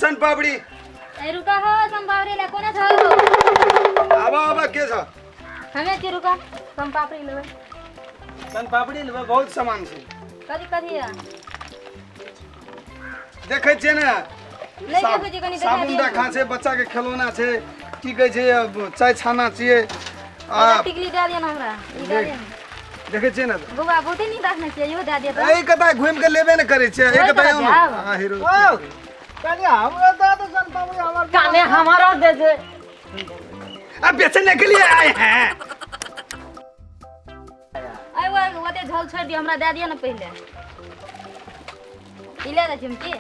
सन पापड़ी। ए रुका हो सोनपापड़ी ले कोने छ आबा आबा के छ? हमे छी रुका सोनपापड़ी लेबै। सन पापड़ी लेबै, बहुत सामान छै। कथी कथी है? देखै छियै ने? नहि देखै छियै, कनी देखा साबुन दिअ ने। देखा छै, बच्चा के खेलौना छै, की कहै छै, चाय छाना छियै आ टिकली दए दिअ ने हमरा, ई दए दिअ ने। देखै छियै ने? बौआ बहुते नीक देखने छियै, इहो दए दिअ तऽ। एहि कता घुमि के लेबे ने करै छियै, एक कता ओहि आउ तरह ने। जायब। आ हीरो ओ कनी हमरो दऽ दे सन पापड़ी हमर। काने हमारा दे दे। अब बेचने के लिए आए हैं। अरे वो ओते झोल छोड़ि दिअ, हमरा दए दिअ ने पहिले। ई लए जाइ छी हम की?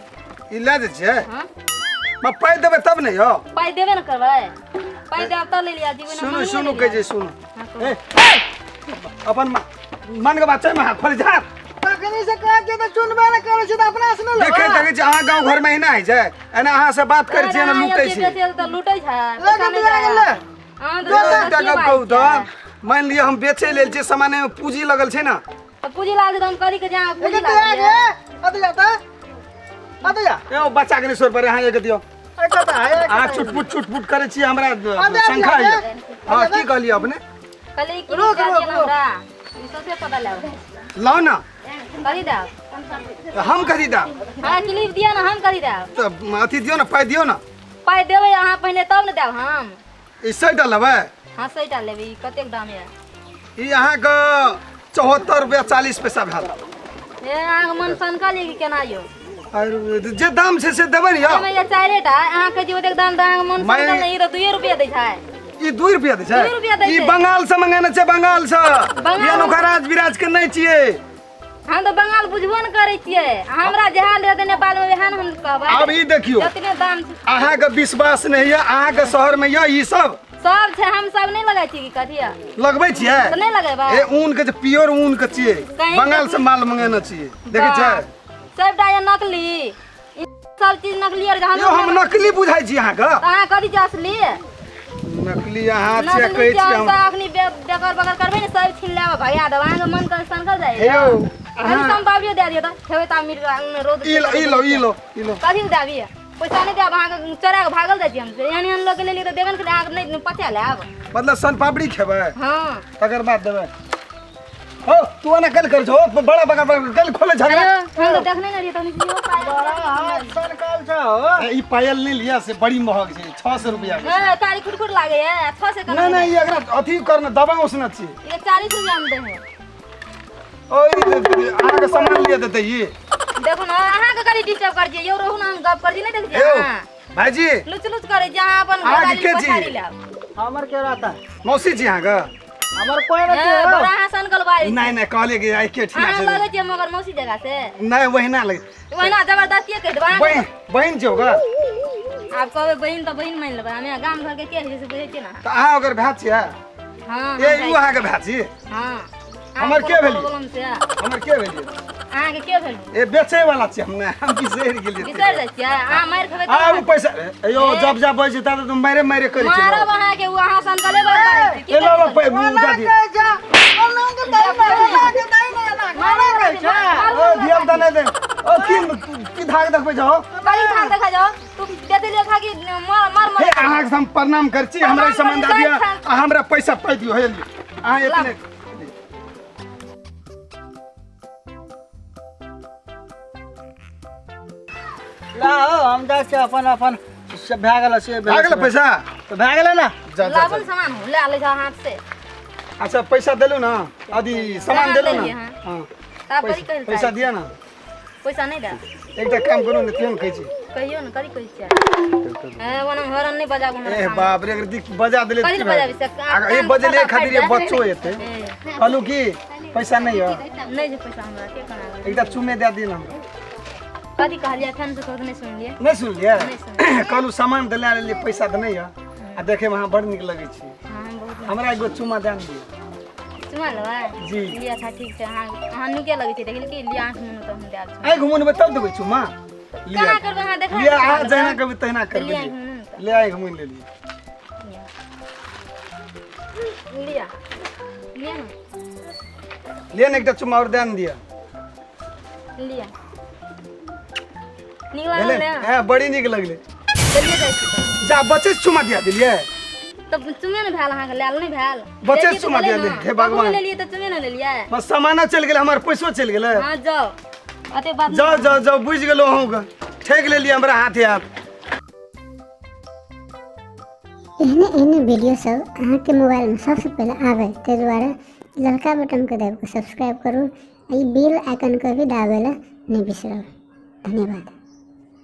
ई लए जाइ छियै? हाँ। मैं पाइ देबै तब ने यौ। पाइ देबे ने करबै, पाइ देब तऽ ले लिअ जीवन। सुनू सुनू, कहै छै सुनू। हाँ, कहू। ए, अपन मन के बात छै, महा खोल जा। तखनी से कहै छियै तऽ सुनबे नहि करै छै तऽ अपना से ने लेबै। देखै देखै छी अहाँ गाँव घर में एहिना होइ छै, एना अहाँ से बात करै छी, एना लूटै छी। तऽ लूटै छै। लगे पैसा नहि दिया दै। गेलै। अहाँ तऽ एकटा जबरदस्ती गप कहू बाजै तऽ छियै। मानि लिअ हम बेचै लेल छियै सामान, एहिमे पूँजी लगल छै ने। तऽ पूँजी लागल छै तऽ हम कहली कि जे अहाँ पूँजी एके दिया लागल गे छै। अते जा तऽ अते जा। ए बच्चा के नहि सोर पर अहाँ एक दियौ। ए कता है? अहाँ चुटपुट चुटपुट करै छी, हमरा अरे, शंका अरे, यऽ। हँ, की कहलियै अपने? कहली कि रुक, दए रुक, दिअ ने रुक। हमरा, ई सौंसे पता लागल। लाउ ने। कथी देब? हम कथी देब? हँ, क्लिप दिअ ने, हम कथी देब? तऽ अथी दियौ ने, पाइ दियौ ने। पाइ देबै अहाँ पहिने तब ने देब हम। ई 100 टा लेबै? हाँ, 100 टा लेबै। ई कतेक दाम यऽ? ई अहाँके 74 रुपया 40 पैसा भेल। ए अहाँके मन सनकल यऽ कि केना यौ? आर जे दाम छै से देबै ने यौ। एहिमे यऽ चारिटा, अहाँ कहै छी ओतेक दाम तऽ अहाँके मन सनकल नहि। ई तऽ 2 रुपया दै छै। ई 2 रुपया दै छै? 2 रुपया दै ई छै। बंगाल से मंगेने छै, बंगाल से। बंगाल- ई राज विराज के नहि छियै। हम तऽ बंगाल बुझबो ने करै छियै। हमरा जहाँ ले देने बाल में वएह ने हम कहबै। आब ई देखियौ। जतने दाम छै। अहाँके विश्वास नहि यऽ, अहाँके शहर में यऽ ई सब? सब छै, हम सब नहि लगै छी कि कथी यऽ? लगबै छियै? तऽ नहि लगेबै? ए ऊन के जे प्योर ऊन के छियै, कहीं बंगाल से माल मंगेने छियै, देखै छियै? सबटा ये नकली, ई सब चीज नकली आर जहाँ। यौ, हम नकली बुझाइ छी अहाँके? तऽ अहाँ कथी छी असली? नकली अहाँ छियै नकली कहै छी छियै हम हम। सब अखनी बेकर बगर करबै ने, सब छीन लेब, भगा देब। अहाँके मन कर सनकल जाइ। हे यौ, अभी अहाँ सम पाबड़ियो दए दियौ तऽ खेबै तऽ मिल रौद। ई लो, ई लो, ई लो, ई लो। कथी दए दियै? पैसा नहि देब अहाँके, चोरा कऽ भागल जाइ छी हम। एहन एहन लोकके लेलियै तऽ देबे ने केलियै, अहाँके नहि पचा लेब। मतलब सन पापड़ी खेबै? हाँ। तकर बाद देबै। हो तू एना कल कर छो, बड़ा बड़ा बड़ा कल खोले झगड़ा। हेलो, हम तऽ देखने नहि रहियै तखन इहो पायल। बड़ा हाथ सनकल छ हो। ए, ई पायल नहि लिअ, से बड़ी महग छै, 600 रुपया के। ए, कारी खुटखुट लागैए, 600 केना? नहि नहि, ई एकरा अथी करने दबा उसने छी। ई 40 रुपया मे दै है। ओ अहाँके सामान लिअ देतै ई। देखू ने, अहाँके कनि डिस्टर्ब कर छियै यौ, रहू ने, हम गप कर छी, नहि देखै छियै यौ अहाँ? भाईजी। लुच लुच करै छी अहाँ अपन अहाँके घरवाली के छी? पछाड़ी लेब। हमर के रहता? मौसी छी अहाँके? हमर कोई ए, नहीं छै। बड़ा अहाँ सनकल बाजै छी। नहि नहि, कहलियै कि आइ के ठिना अहाँ छै। लगै छियै मगर मौसी जगह से। नहि, ओहिना लगे। ओहिना जबरदस्तिये कहि देबै अहाँके। बहिन, बहिन छै ओकर। आब कहबै बहिन तऽ बहिन मानि लेबै। हमे गाम घरके के होइ छै से बुझै छियै ने। तऽ अहाँ ओकर भाय छियै? हँ। ए ई अहाँके भाय छी? हँ। हमर के भेलियै? प्रॉब्लम से हमर के भेलियै? अहाँके के भेलियै? ए बेचै वाला छी हम, नहि, हम बिसरि गेलियै। बिसरि जाइ छियै अहाँ? मारि खेबै। आ तऽ ओ पैसा ए यौ, जब जब बजै छै तब तऽ मारे मारे करै छै। मारब अहाँके, ओ अहाँ सनकले बात बाजै छी। ए लो लो, दए दियौ। कहै छ ओना के दई ने, ओना के दई ने, एना कोना कहै छ? ओ धिया पुता नहि दे। ओ की की धाग देखबै छहो? कहीं थान देखा जाओ, तू बेचे लिए खा कि मार मार हे मार। अहाँके हम प्रणाम करै छी, हमरा ई सामान दए दिअ आ हमरा पैसा पाइ दियौ। हे लियौ अहाँ एतने। ला हो, हम जाइ छियै अपन अपन से भए गेल से। भए गेलै पैसा? तऽ भए गेलै ने। जा जा। लाबू जा ने सामान, हो ले ले जाओ हाथ से। अच्छा, पैसा देलू ने, अथी सामान सामान देलू ने? देलियै, हाँ। हाँ। तब करी कहल। पैसा दिअ ने। पैसा नहीं दे। एकटा काम करू ने, केहन कहै छी? कहियो ने, करी कहै छियै। ए ओना हॉर्न नहि बजाबू हमरा ए सामने। बाप रे, एकर दिक बजा देले। कथी की लए बजाबी से? आ, ए कान बजले पता खातिर फाटि जायत। बच्चो एतै। ए, कहलू की पैसा नहि यऽ? नहि छै पैसा हमरा, के केना देबै? एकटा चुमे दए दिअ ने हमरा। कथी कहलियै एखन से? कहू तऽ नहि सुनलियै। नहि सुनलियै? नहि सुनलियै। कहलू सामान तऽ लए लेलियै, पैसा तऽ नहि यऽ, आ देखैमे अहाँ बड़ नीक लगै छी। हाँ, हम बहुत। हमरा एगो चुमा दए ने दिअ। चुमा लेबै? जी। लिअ, अच्छा ठीक छै। अहाँ अहाँ नीके लगै छै, देखली कि लिअ आँखि मुनू तऽ हम देब चुमा। आँखि मुनबै तब देबै चुमा? लिअ। केना करबै अहाँ देखा? लिअ, अहाँ जहिना कहबै तहिना करबै। लिअ, लिअ। आँखि मुनू ने तऽ। ले, आँखि मुनि लेलियै। लिअ, लिअ ने। लिअ ने, एकटा चुमा आओर दए ने दिअ। लिअ, नीक लागल भेलै ने? हँ, बड़ी नीक लगलै। चलिए जाइ छी। जा बचे चुमा दिया दिलियै। तब चुमे ने भेल अहाँके, लायल नहि भेल। बचे लेलियै तऽ चुमा भेलै दिया ने। दे, हे भगवान। ककरो लेलियै तऽ चुमे ने लेलियै। बस सामानो चलि गेलै, हमर पैसो चलि गेलै। हँ जाउ, अते बात नहि। जाउ जाउ जाउ, बुझि गेलहुँ अहूँके, ठकि लेलियै हमरा हाथे आब। एहने एहने वीडियो सब अहाँके मोबाइलमे सबसँ पहिले आबै ताहि दुआरे ललका बटनके दाबि कऽ सब्सक्राइब करू आ ई बेल आइकनके भी दाबै लए नहि बिसरब। धन्यवाद।